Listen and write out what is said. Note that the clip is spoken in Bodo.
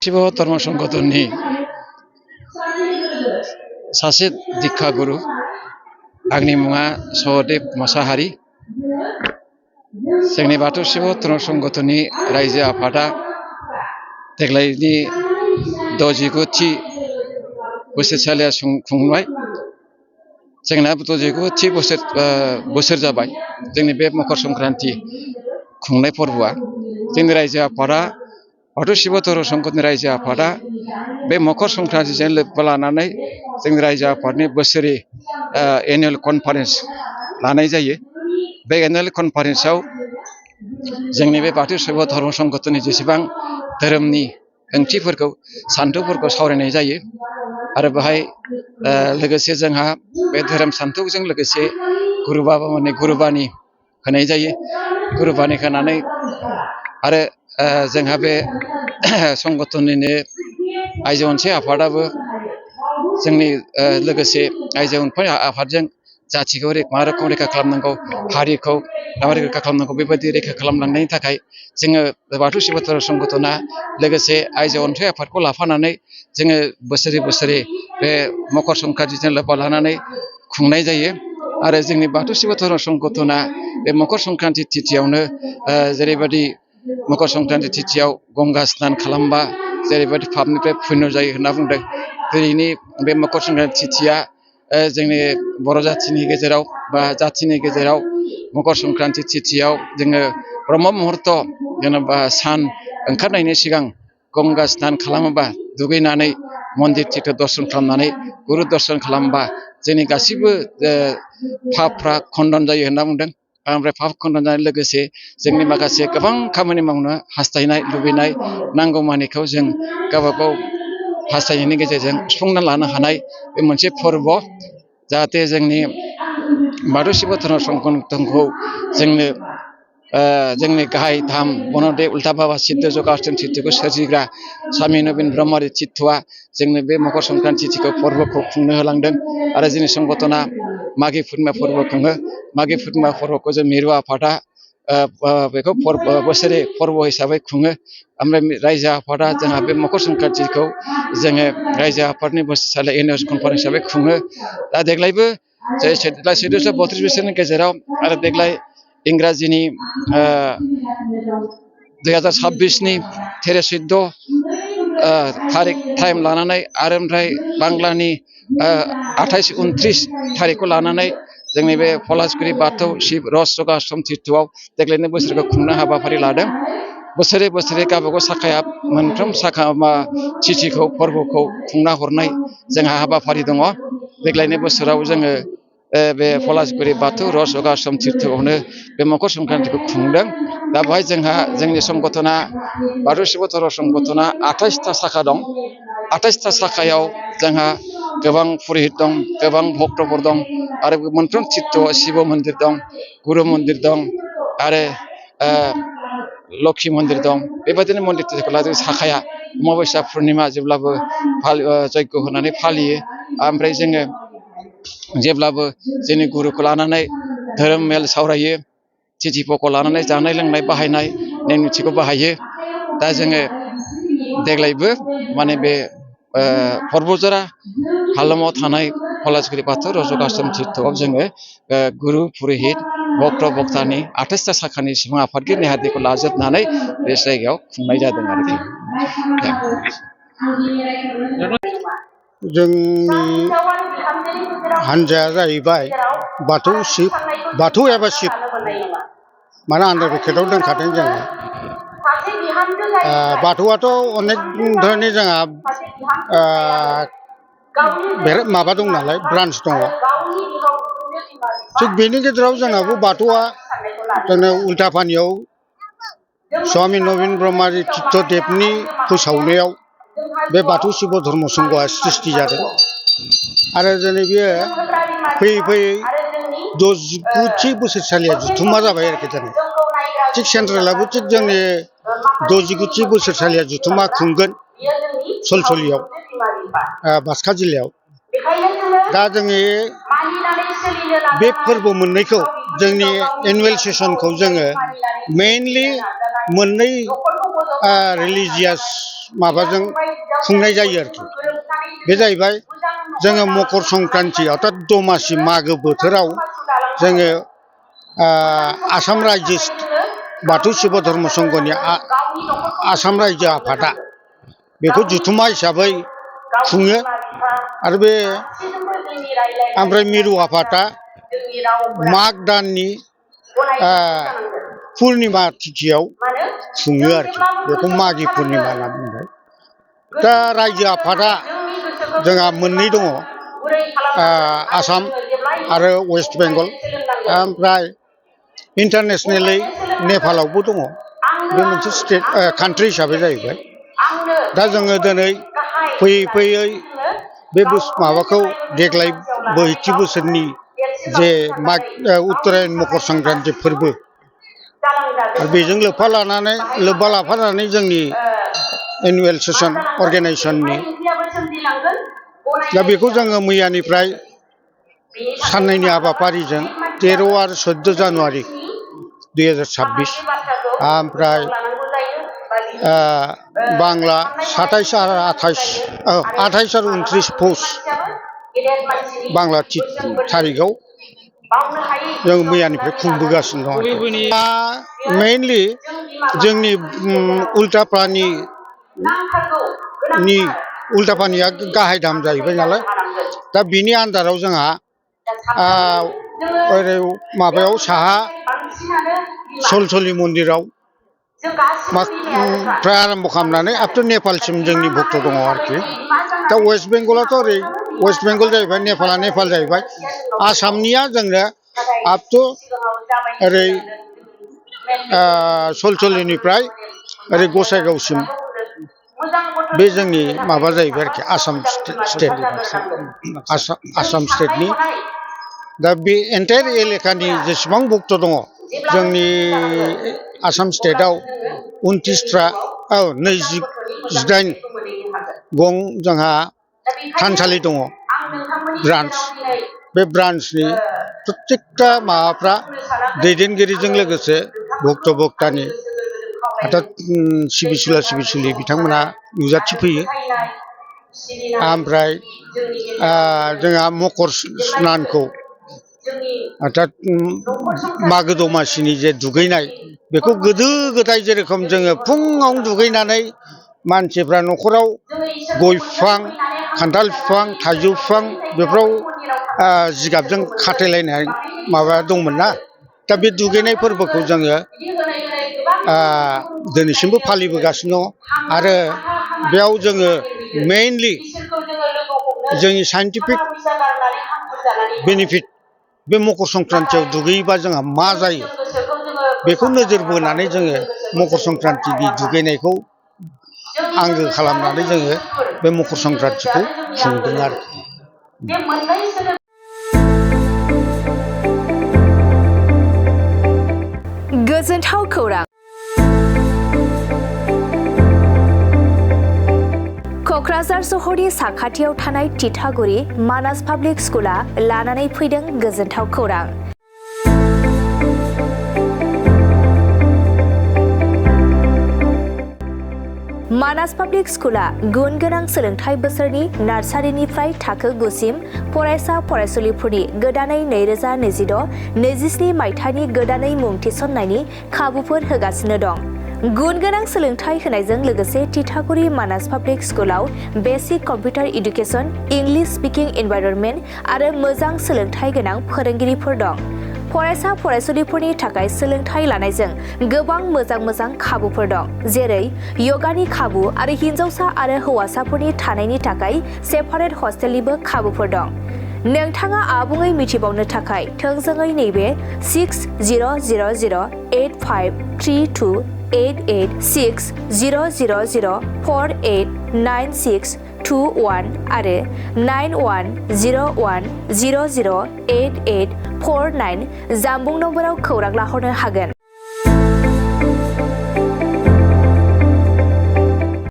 शिव धर्म संगठननि सासे दीक्षा गुरु आंनि मुङा सहदेब मोसाहारि। जोंनि बाथौ शिव धर्म संगठननि रायजो आफादा देग्लायनि 69थि बोसोरसालिया खुंबाय। जोंना 69थि बोसोर जाबाय जोंनि बे मकर संक्रान्ति खुंनाय फोरबोआ। जोंनि रायजो आफादा बाथौ शिव धर्म संगठननि रायजो आफादा बे मकर संक्रान्तिजों लोब्बा लानानै जोंनि रायजो आफादनि बोसोरै एनुवेल कनफारेन्स लानाय जायो। बे एनुवेल कनफारेन्सआव जोंनि बे बाथौ शिव धर्म संगठननि जेसेबां धोरोमनि ओंथिफोरखौ सान्थौफोरखौ सावरायनाय जायो आरो बेहाय लोगोसे जोंहा बे धोरोम सान्थौजों लोगोसे गुरुबानि होनाय जायो। गुरुबानि होनानै आरो जोंहा बे संगठननिनो आइजो अनसाय आफादाबो जोंनि लोगोसे आइजो अनसाय आफादजों जाथिखौ मा रोखोम रैखा खालामनांगौ, हारिखौ माबोरै रैखा खालामनांगौ, बेबायदि रैखा खालामलांनायनि थाखाय जोङो बाथौ शिव धर्म संगठना लोगोसे आइजो अनसाय आफादखौ लाफानानै जोङो बोसोरै बे मकर संक्रान्तिजों लोब्बा लानानै खुंनाय जायो। आरो जोंनि बाथौ शिव धर्म संगठना बे मकर संक्रान्ति तिथियावनो जेरैबायदि मकर संक्रान्ति तिथियाव गंगा स्नान खालामबा जेरैबायदि पापनिफ्राय पुण्य जायो होनना बुंदों। दिनैनि बे मकर संक्रान्ति तिथिया जोंनि बर' जाथिनि गेजेराव बा जाथिनि गेजेराव मकर संक्रान्ति तिथियाव जोङो ब्रह्म मुहुर्त जेनेबा सान ओंखारनायनि सिगां गंगा स्नान खालामोबा, दुगैनानै मन्दिर तीर्थ दर्शन खालामनानै गुरु दर्शन खालामबा जोंनि गासैबो पापफ्रा खण्डन जायो होनना बुंदों। ओमफ्राय पाप खण्डन जानाय लोगोसे जोंनि माखासे गोबां खामानि मावनो हास्थायनाय लुबैनाय नांगौमानिखौ जों गावबागाव हास्थायनायनि गेजेरजों सुफुंना लानो हानाय बे मोनसे फोरबो। जाहाथे जोंनि बाथौ शिव धर्म संगठनखौ जोंनि गाहाय धाम बनदेव उल्टा बाबा सिद्ध जगार्जन तीर्थखौ सोरजिग्रा स्वामी नवीन ब्रह्मरि तीर्थआ जोंनो बे मकर संक्रान्ति तिथिखौ फोरबोखौ खुंनो होलांदों। आरो जोंनि संगठना मागि पुर्निमा फोरबो खुङो। मागि पुर्निमा फोरबोखौ जों मिरु आफादा बेखौ बोसोरै फोरबो हिसाबै खुङो। ओमफ्राय रायजो आफादा जोंहा बे मकर संक्रान्तिखौ जोङो रायजो आफादनि बोसोरसालि एनुवेल कनफारेन्स हिसाबै खुङो। दा देग्लायबो 1432 बोसोरनि गेजेराव आरो देग्लाय इंराजिनि 2026नि 13-14 थारिख टाइम लानानै आरो ओमफ्राय बांलानि 28-29 थारिखखौ लानानै जोंनि बे पलासगुरि बाथौ शिब रस जगाश्रम तीर्थआव देग्लायनि बोसोरखौ खुंनो हाबाफारि लादों। बोसोरै गावबागाव साखाया मोनफ्रोम तिथिखौ फोरबोखौ खुंना हरनाय जोंहा हाबाफारि दङ। देग्लायनि बोसोराव जोङो बे पलासगुरि बाथौ रस जगाश्रम तीर्थआवनो बे मकर संक्रान्तिखौ खुंदों। दा बेवहाय जोंनि संगठना बाथौ शिव धर्म संगठना 28था साखा दं। 28था साखायाव जोंहा गोबां पुरहित दं, गोबां भक्तफोर दं आरो मोनफ्रोम तीर्थआव शिव मन्दिर दं, गुरु मन्दिर दं आरो लक्षी मन्दिर दं। बेबायदिनो मन्दिर तीर्थखौ लानानै साखाया अमाबस्या पुर्निमा जेब्लाबो जयग' होनानै फालियो। ओमफ्राय जोङो जेब्लाबो जोंनि गुरुखौ लानानै धोरोम मेल सावरायो, तिथिफोरखौ लानानै जानाय लोंनाय बाहायनाय नेम निथिखौ बाहायो। दा जोङो देग्लायबो माने बे पर्बतजरा हालामाव थानाय पलासगुरि बाथौ रस जगाश्रम तीर्थआव जोङो गुरु पुरहित भक्त भक्तानि 28था साखानि सिफुं आफादगिरि नेहादिखौ लाजोबनानै बे जायगायाव खुंनाय जादों आरोखि। जोंनि हान्जाया जाहैबाय बाथौ एबा शिब माने आन्दार ब्रेकेटाव दोनखादों जोङो। बाथौआथ' अनेक धरननि जोंहा माबा दं नालाय ब्रान्स दङ। थिग बेनि गेजेराव जोंनाबो बाथौआ जोंना उल्टापानियाव स्वामी नवीन ब्रह्मरि तीर्थदेबनि फोसावनायाव बे बाथौ शिव धर्म संघआ सृष्टि जादों। आरो दिनै बेयो फैयै 69थि बोसोरसालिया जुथुमा जाबाय आरोखि दिनै। थिग सेन्ट्रेलाबो थिग जोंनि 69थि बोसोरसालिया जुथुमा खुंगोन सलसलियाव बाक्सा जिल्लायाव। दा जोंनि बे फोरबो मोननैखौ जोंनि एनुवेल सेसनखौ जोङो मेइनलि मोननै रिलिजियास माबाजों खुंनाय जायो आरोखि बे जाहैबाय जोङो मकर संक्रान्ति अर्थात दमासि मागो बोथोराव जोङो आसाम रायजो बाथौ शिब धर्म संघनि आसाम रायजो आफादा बेखौ जुथुमा हिसाबै खुङो आरो बे ओमफ्राय मिरु आफादा माग दाननि पुर्निमा तिथियाव खुङो आरोखि बेखौ मागि पुर्निमा होनना बुंबाय दा रायजो आफादा जोंहा मोननै दङ आसाम आरो वेस्ट बेंगल ओमफ्राय इन्टारनेसनेलि नेपालावबो दङ बे मोनसे स्टेट कान्ट्रि हिसाबै जाहैबाय दा जोङो दिनै फैयै फैयै बे माबाखौ देग्लाय 72 बोसोरनि जे उत्तरायण मकर संक्रान्ति फोरबो आरो बेजों लोब्बा लाफानानै जोंनि एनुवेल सेसन अर्गेनाइजेसननि दा बेखौ जोङो मैयानिफ्राय साननैनि हाबाफारिजों 13 आरो 14 जानुवारि 2026 ओमफ्राय बांला 27 आरो 28 आरो 29 पौष बांला थारिखआव जों मैयानिफ्राय खुंबोगासिनो दं दा मेइनलि जोंनि उल्टापानिया गाहाय दाम जाहैबाय नालाय दा बिनि आन्दाराव जोंहा ओरै माबायाव साहा सलसलि मन्दिराव फ्राय आरम्भ खालामनानै आप टु नेपालसिम जोंनि भक्त दङ आरोखि दा वेस्ट बेंगलाथ' ओरै वेस्ट बेंगल जाहैबाय नेपाला नेपाल जाहैबाय आसामनिया जोंनो आप टु ओरै सलसलिनिफ्राय ओरै गसाइगावसिम बे जोंनि माबा जाहैबाय आरोखि आसाम स्टेटनि दा बे एन्टायार एलेकानि जेसेबां भक्त दङ जोंनि आसाम स्टेटआव 28 गं जोंहा थानसालि दङ ब्रान्स बे ब्रान्सनि प्रत्येकटा माबाफ्रा दैदेनगिरिजों लोगोसे भक्तानि अर्थात सिबिसुला बिथांमोना नुजाथिफैयो ओमफ्राय जोंहा मकर स्नानखौ अर्थात मागो दमासिनि जे दुगैनाय बेखौ गोदो गोदाय जेरेखम जोङो फुङावनो दुगैनानै मानसिफ्रा न'खराव गय बिफां खान्थाल बिफां थाइजौ बिफां बेफोराव जिगाबजों खाथेलायनाय माबा दंमोन ना दा बे दुगैनाय फोरबोखौ जोङो दिनैसिमबो फालिबोगासिनो दङ आरो बेयाव जोङो मेइनलि जोंनि साइन्टिफिक बेनिफिट बे मकर संक्रान्तियाव दुगैयोबा जोंहा मा जायो बेखौ नोजोर बोनानै जोङो मकर संक्रान्तिनि दुगैनायखौ आंगो खालामनानै जोङो बे मकर संक्रान्तिखौ खुंदों आरोखि गोजोनथाव खौरां क'क्राझार सहरनि साखाथियाव थानाय तितागुरि मानास पाब्लिक स्कुला लानानै फैदों गोजोनथाव खौरां मानास पाब्लिक स्कुला गुन गोनां सोलोंथाइ बोसोरनि नार्सारिनिफ्राय थाखो 9 सिम फरायसा फरायसुलिफोरनि गोदानै 2026-27 मायथाइनि गोदानै मुं थिसननायनि खाबुफोर होगासिनो दं। गुन गोनां सोलोंथाइ होनायजों लोगोसे तितागुरि मानास पाब्लिक स्कुलाव basic computer education, English speaking environment आरो मोजां सोलोंथाइ गोनां फोरोंगिरिफोर दं। फरायसा फरायसुलिफोरनि थाखाय सोलोंथाइ लानायजों गोबां मोजां खाबुफोर दं, जेरै यगानि खाबु आरो हिन्जावसा आरो हौवासाफोरनि थानायनि थाखाय सेपारेट हस्टेलनिबो खाबुफोर दं। नोंथाङा आबुङै मिथिबावनो थाखाय थोंजोङै नैबे 60008532886000489621 आरो 9101008849 जानबुं नम्बराव खौरां लाहरनो हागोन।